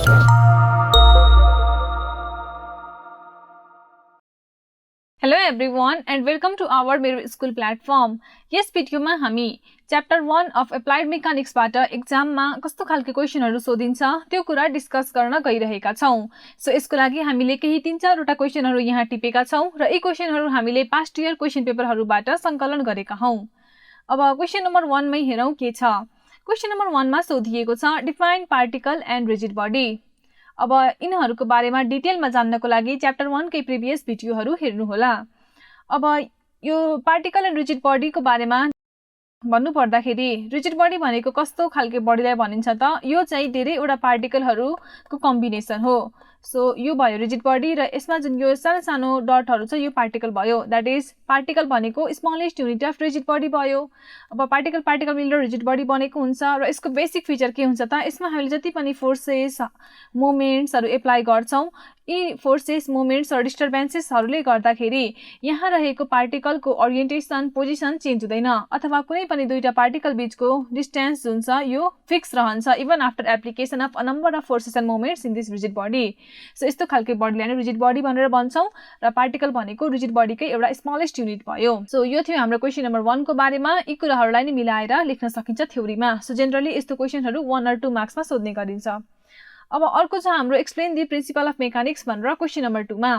Hello everyone and welcome to our मेरो school platform. यस भिडियोमा हामी च्याप्टर 1 अफ एप्लाइड मेकानिक्सबाट एक्जाममा कस्तो खालको क्वेशनहरु सोधिन्छ त्यो कुरा डिस्कस गर्न गइरहेका छौं। सो यसको लागि हामीले केही 3-4 वटा क्वेशनहरु यहाँ टिपेका छौं र यी क्वेशनहरु हामीले पास्ट इयर क्वेशन पेपरहरुबाट संकलन गरेका हौं। अब क्वेशन नम्बर 1 मै हेरौं के छ। क्वेशन नम्बर 1 मा सोधिएको छ define particle and rigid body. अब यिनीहरुको बारेमा डिटेलमा जान्नको लागि च्याप्टर 1 कै प्रिभियस भिडियोहरु हेर्नु होला। अब यो पार्टिकल एन्ड रिजिड बडी को बारेमा भन्नु पर्दाखेरि रिजिड बडी भनेको कस्तो खालको बडीलाई भनिन्छ त यो चाहिँ धेरै वटा पार्टिकलहरुको कम्बिनेसन हो। सो यो भयो रिजिड बडी र यसमा जुन यो सानो सानो डटहरु छ यो पार्टिकल भयो। दैट इज पार्टिकल भनेको smallest unit of rigid body भयो। अब पार्टिकल मिलेर रिजिड बडी बनेको हुन्छ र यसको बेसिक फिचर के हुन्छ त यसमा हामीले जति पनि फोर्सेस मोमेन्ट्सहरु एप्लाई गर्छौं यी फोर्सेस मोमेन्ट्स र डिस्टर्बेन्सेसहरुले गर्दाखेरि यहाँ रहेको पार्टिकलको ओरिएन्टेसन पोजिसन चेन्ज हुँदैन अथवा कुनै पनि दुईटा पार्टिकल बीचको डिस्टेन्स जुन छ यो फिक्स रहन्छ even after application of a number of forces and moments in this rigid body. So यस्तो खालको बडीलाई नै रिजिड बडी भनेर भन्छौं र पार्टिकल भनेको रिजिड बडीकै एउटा स्मलेस्ट युनिट भयो। सो यो थियो हाम्रो क्वेशन नम्बर 1 को बारेमा। यी कुराहरुलाई नै मिलाएर लेख्न सकिन्छ थ्योरीमा। सो जेनरली यस्तो क्वेशनहरु 1 or 2 मार्क्समा सोध्ने गरिन्छ। अब अर्को छ हाम्रो explain the principal of mechanics भनेर क्वेशन नम्बर 2 मा।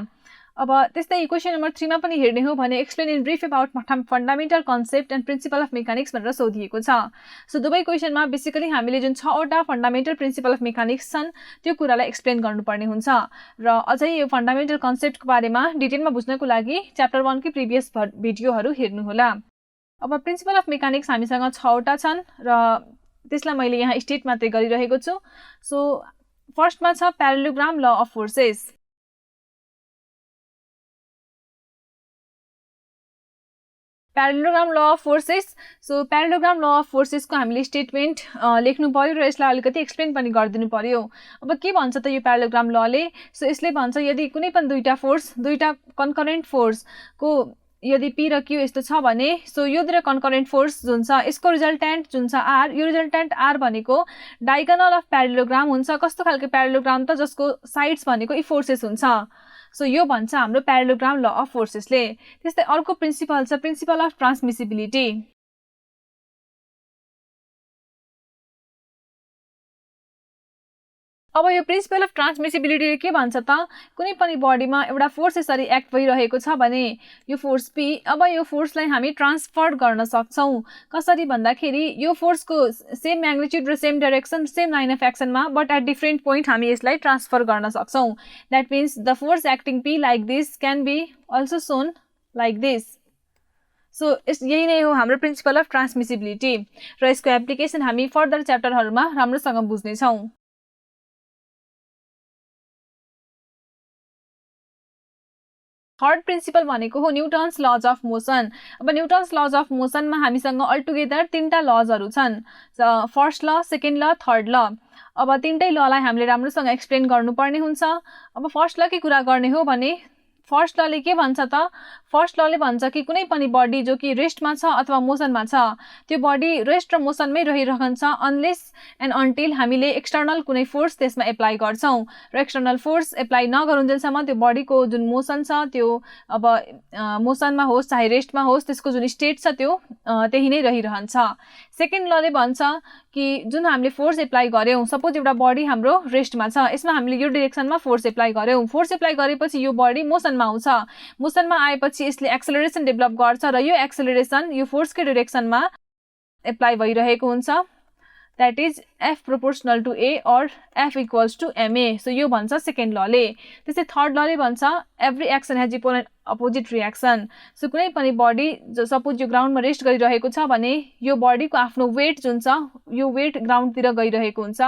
अब त्यस्तै क्वेशन नम्बर 3 मा पनि हेर्ने हो भने explain in brief about fundamental concept and principal of mechanics भनेर सोधिएको छ। सो दुवै क्वेशनमा बेसिकली हामीले जुन 6 वटा फन्डामेन्टल प्रिन्सिपल अफ मेकानिक्स छन् त्यो कुरालाई एक्सप्लेन गर्नुपर्ने हुन्छ र अझै यो फन्डामेन्टल कन्सेप्टको बारेमा डिटेलमा बुझ्नको लागि च्याप्टर 1 को प्रिभियस भिडियोहरु हेर्नु होला। अब प्रिन्सिपल अफ मेकानिक्स हामीसँग 6 वटा छन् र त्यसलाई मैले यहाँ स्टेट मात्रै गरिरहेको छु। सो फर्स्टमा छ प्यारालेलोग्राम law of forces. प्यारालेलोग्राम law of forces. So प्यारालेलोग्राम law of forces को हामीले स्टेटमेन्ट लेख्नु पर्यो र यसलाई अलिकति एक्सप्लेन पनि गरिदिनु पर्यो। अब के भन्छ त यो प्यारालेलोग्राम लले? सो यसले भन्छ यदि कुनै पनि दुईटा कन्करेन्ट फोर्स को यदि P र Q यस्तो छ भने सो यो दुईटा कन्करेन्ट फोर्स जुन छ यसको रिजल्टेन्ट जुन छ R, यो रिजल्टेन्ट R भनेको डायगोनल अफ प्यारालेलोग्राम हुन्छ। कस्तो खालको प्यारालेलोग्राम त जसको साइड्स भनेको यी फोर्सेस हुन्छ। सो यो भन्छ हाम्रो प्यारालेलोग्राम ल अफ फोर्सेसले। त्यस्तै अर्को प्रिन्सिपल छ प्रिन्सिपल अफ ट्रान्समिसिबिलिटी। अब यो प्रिन्सिपल अफ ट्रान्समिसिबिलिटीले के भन्छ त कुनै पनि बडीमा एउटा फोर्स यसरी एक्ट भइरहेको छ भने यो फोर्स P अब यो फोर्सलाई हामी ट्रान्सफर गर्न सक्छौं। कसरी भन्दाखेरि यो फोर्सको सेम म्याग्निट्युड र same direction same line of एक्सनमा बट एट डिफरेन्ट पोइन्ट हामी यसलाई ट्रान्सफर गर्न सक्छौं। That means the force acting P like this can be also shown like this. So यही नै हो हाम्रो प्रिन्सिपल अफ ट्रान्समिसिबिलिटी र यसको एप्लिकेसन हामी फर्दर च्याप्टरहरुमा राम्रोसँग बुझ्ने छौं। थर्ड प्रिन्सिपल भनेको हो न्यूटन्स लज अफ मोसन। अब न्यूटन्स लज अफ मोसनमा हामीसँग अल टुगेदर 3टा लजहरु छन्। फर्स्ट ल, सेकेन्ड ल, थर्ड ल। अब 3टै ललाई हामीले राम्रोसँग एक्सप्लेन गर्नुपर्ने हुन्छ। अब फर्स्ट ल के कुरा गर्ने हो भने फर्स्ट लले के भन्छ त फर्स्ट लले भन्छ कि कुनै पनि बडी जो कि रेस्टमा छ अथवा मोसनमा छ त्यो बडी रेस्ट र मोसनमै रहिरहन्छ अनलेस एन्ड अन्टिल हामीले एक्सटर्नल कुनै फोर्स त्यसमा एप्लाई गर्छौं र एक्सटर्नल फोर्स एप्लाई नगरुन्जेलसम्म त्यो बडीको जुन मोसन छ त्यो अब मोसनमा होस् चाहे रेस्टमा होस् त्यसको जुन स्टेट छ त्यो त्यही नै रहिरहन्छ। सेकेन्ड लले भन्छ कि जुन हामीले फोर्स एप्लाई गर्यौं सपोज एउटा बडी हाम्रो रेस्टमा छ यसमा हामीले यो डाइरेक्सनमा फोर्स एप्लाई गर्यौं फोर्स एप्लाई गरेपछि यो बडी मोसनमा आउँछ मोसनमा आएपछि यसले एक्सेलरेसन डेभलप गर्छ र यो एक्सेलरेसन यो फोर्सकै डाइरेक्सनमा एप्लाई भइरहेको हुन्छ that is F proportional to A or F equals to MA। So यो भन्छ सेकेन्ड लले। त्यसै थर्ड लले भन्छ every action has equal and opposite reaction. So कुनै पनि बडी जो सपोज यो ग्राउन्डमा रेस्ट गरिरहेको छ भने यो बडीको आफ्नो वेट जुन छ यो वेट ग्राउन्डतिर गइरहेको हुन्छ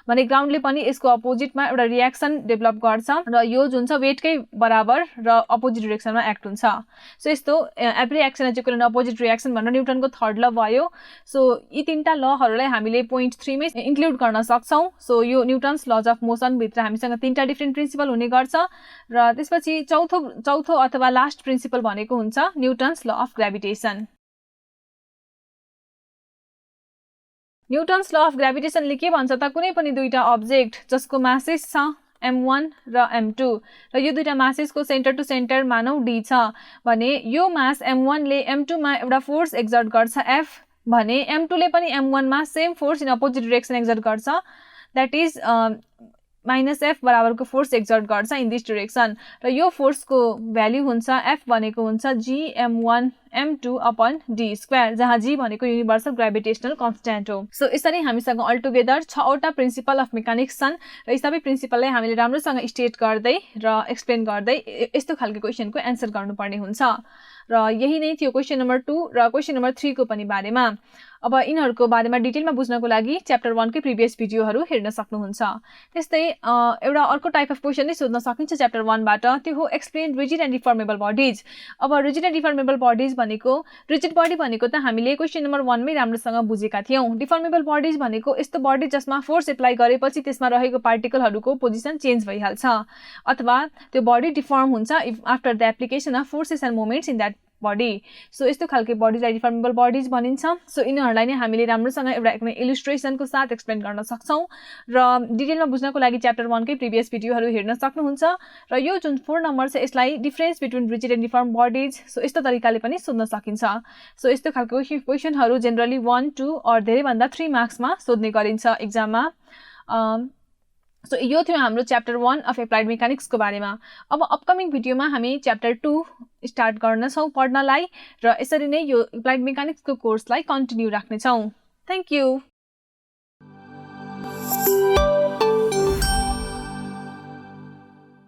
भने ग्राउन्डले पनि यसको अपोजिटमा एउटा रिएक्सन डेभलप गर्छ र यो जुन छ वेटकै बराबर र अपोजिट डाइरेक्सनमा एक्ट हुन्छ। सो यस्तो every action has equal and opposite reaction भनेर न्यूटनको थर्ड ल भयो। सो यी तीनटा लहरुलाई हामीले पोइन्ट 3 मै इन्क्लुड गर्न सक्छौं। सो यो न्यूटन्स लज अफ मोसन भित्र हामीसँग तीनटा डिफरेन्ट प्रिन्सिपल हुने गर्छ र त्यसपछि चौथो अथवा लास्ट प्रिन्सिपल भनेको हुन्छ Newton's law of gravitation. Newton's law of ग्राभिटेसनले के भन्छ त कुनै पनि दुईटा अब्जेक्ट जसको मासेस छ m1 र m2 र यो दुईटा मासेसको सेन्टर टु सेन्टर मानौ d छ भने यो मास m1 ले m2 मा एउटा फोर्स एक्सर्ट गर्छ f भने m2 ले पनि m1 मा same force in opposite direction exert गर्छ दैट इज -f बराबरको फोर्स एक्सर्ट गर्छ इन दिस डाइरेक्सन र यो फोर्सको भ्यालु हुन्छ f भनेको हुन्छ gm1 m2 upon d square जहाँ g भनेको युनिभर्सल ग्राभिटेशनल कन्स्ट्यान्ट हो। सो यसरी हामीसँग अल टुगेदर 6 वटा प्रिन्सिपल अफ मेकानिक्स छन् र यी सबै प्रिन्सिपललाई हामीले राम्रोसँग स्टेट गर्दै र एक्सप्लेन गर्दै यस्तो खालको क्वेशनको एन्सर गर्नुपर्ने हुन्छ र यही नै थियो क्वेशन नम्बर 2 र क्वेशन नम्बर 3 को पनि बारेमा। अब यिनहरुको बारेमा डिटेलमा बुझ्नको लागि च्याप्टर 1 कै प्रिभियस भिडियोहरु हेर्न सक्नुहुन्छ। त्यस्तै एउटा अर्को टाइप अफ क्वेशन नै सोध्न सकिन्छ च्याप्टर 1 बाट, त्यो हो एक्सप्लेन रिजिड एन्ड डिफर्मेबल बडीज। अब रिजिड एन्ड डिफर्मेबल बडीज भनेको रिजिड बडी भनेको त हामीले क्वेशन नम्बर 1 मै राम्रोसँग बुझेका थियौं। डिफर्मेबल बडीज भनेको यस्तो बडी जसमा फोर्स एप्लाई गरेपछि त्यसमा रहेको पार्टिकलहरुको पोजिसन चेन्ज भइहाल्छ अथवा त्यो बडी डिफर्म हुन्छ after the application of forces and moments in that body. So यस्तो खालके बडीलाई डिफर्मेबल बडीज भनिन्छ। सो यिनीहरुलाई नै हामीले राम्रोसँग एउटा कुनै इलुस्ट्रेसनको साथ एक्सप्लेन गर्न सक्छौं र डिटेलमा बुझ्नको लागि च्याप्टर 1 कै प्रिभियस भिडियोहरु हेर्न सक्नुहुन्छ र यो जुन 4 नम्बर छ यसलाई difference between rigid and deform bodies so यस्तो तरिकाले पनि सोध्न सकिन्छ। सो यस्तो खालको क्वेशनहरु जनरली 1 2 अर धेरै भन्दा 3 मार्क्समा सोध्ने गरिन्छ एक्जाममा। सो यो थियो हाम्रो च्याप्टर 1 अफ एप्लाइड मेकानिक्स को बारेमा। अब अपकमिङ भिडियोमा हामी च्याप्टर 2 स्टार्ट गर्न छौं पढ्नलाई र यसरी नै यो एप्लाइड मेकानिक्स को कोर्सलाई कन्टिन्यू राख्ने छौं। Thank you.